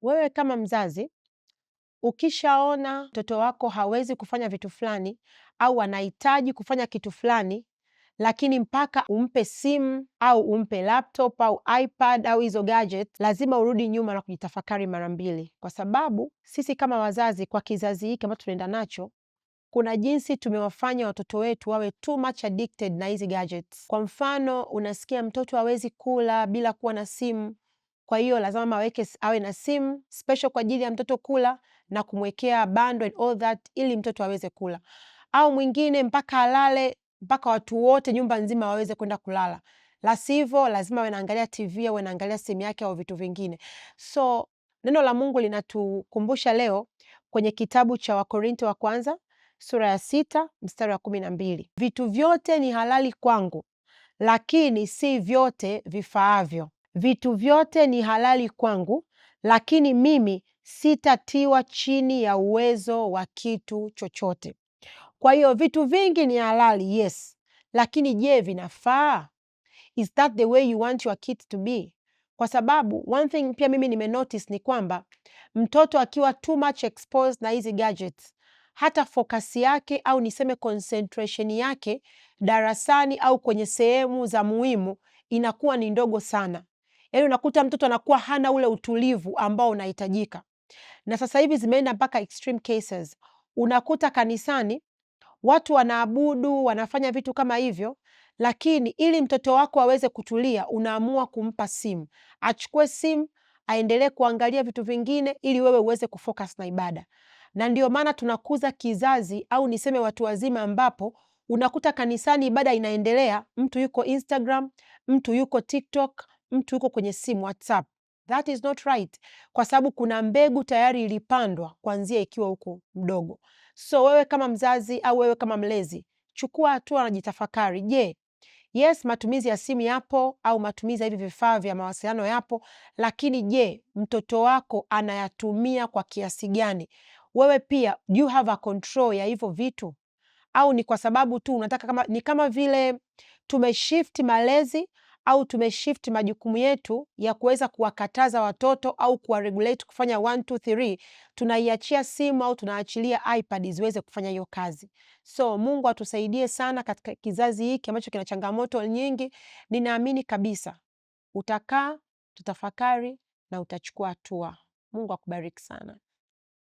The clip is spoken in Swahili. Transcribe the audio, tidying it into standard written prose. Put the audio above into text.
Wewe kama mzazi ukishaona mtoto wako hawezi kufanya vitu fulani au anahitaji kufanya kitu fulani, lakini mpaka umpe simu au umpe laptop au iPad au hizo gadget, lazima urudi nyuma na kujitafakari mara mbili, kwa sababu sisi kama wazazi kwa kizazi hiki ambacho tunaenda nacho, kuna jinsi tumewafanya watoto wetu wawe too much addicted na hizi gadgets. Kwa mfano, unasikia mtoto hawezi kula bila kuwa na simu, kwa hiyo lazima mama aweke awe na simu special kwa ajili ya mtoto kula na kumwekea bundle and all that ili mtoto aweze kula. Au mwingine mpaka alale, mpaka watu wote nyumba nzima waweze kwenda kulala, la sivyo lazima awe anaangalia TV au anaangalia simu yake au vitu vingine. So neno la Mungu linatukumbusha leo kwenye kitabu cha Wakorinto wa kwanza sura ya 6 mstari wa 12, vitu vyote ni halali kwangu, lakini si vyote vifaavyo. Vitu vyote ni halali kwangu, lakini mimi sitatiwa chini ya uwezo wa kitu chochote. Kwa hiyo vitu vingi ni halali, yes, lakini je, vinafaa? Is that the way you want your kid to be? Kwa sababu one thing pia mimi nimenotice ni kwamba mtoto akiwa too much exposed na hizi gadgets, hata focus yake au niseme concentration yake darasani au kwenye sehemu za muhimu inakuwa ni ndogo sana. Yaani unakuta mtoto anakuwa hana ule utulivu ambao unahitajika. Na sasa hivi zimeenda mpaka extreme cases. Unakuta kanisani watu wanaabudu, wanafanya vitu kama hivyo, lakini ili mtoto wako aweze kutulia, unaamua kumpa simu, achukue simu aendelee kuangalia vitu vingine, ili wewe uweze kufocus na ibada. Na ndio maana tunakuza kizazi au niseme watu wazima, ambapo unakuta kanisani ibada inaendelea, mtu yuko Instagram, mtu yuko TikTok, mtu yuko kwenye simu WhatsApp. That is not right, kwa sababu kuna mbegu tayari ilipandwa kuanzia ikiwa huko mdogo. So wewe kama mzazi au wewe kama mlezi, chukua hatua na jitafakari. Je, yes, matumizi ya simu yapo au matumizi ya hivi vifaa vya mawasiliano yapo, lakini je, mtoto wako anayatumia kwa kiasi gani? Wewe pia do you have a control ya hivyo vitu, au ni kwa sababu tu unataka kama, ni kama vile tumeshift malezi au tumeshift majukumu yetu ya kuweza kuwakataza watoto au kuwaregulate kufanya 1 2 3, tunaiachia simu au tunaachilia iPad ziweze kufanya hiyo kazi. So Mungu atusaidie sana katika kizazi hiki ambacho kina changamoto nyingi. Ninaamini kabisa utakaa, tutafakari na utachukua hatua. Mungu akubariki sana.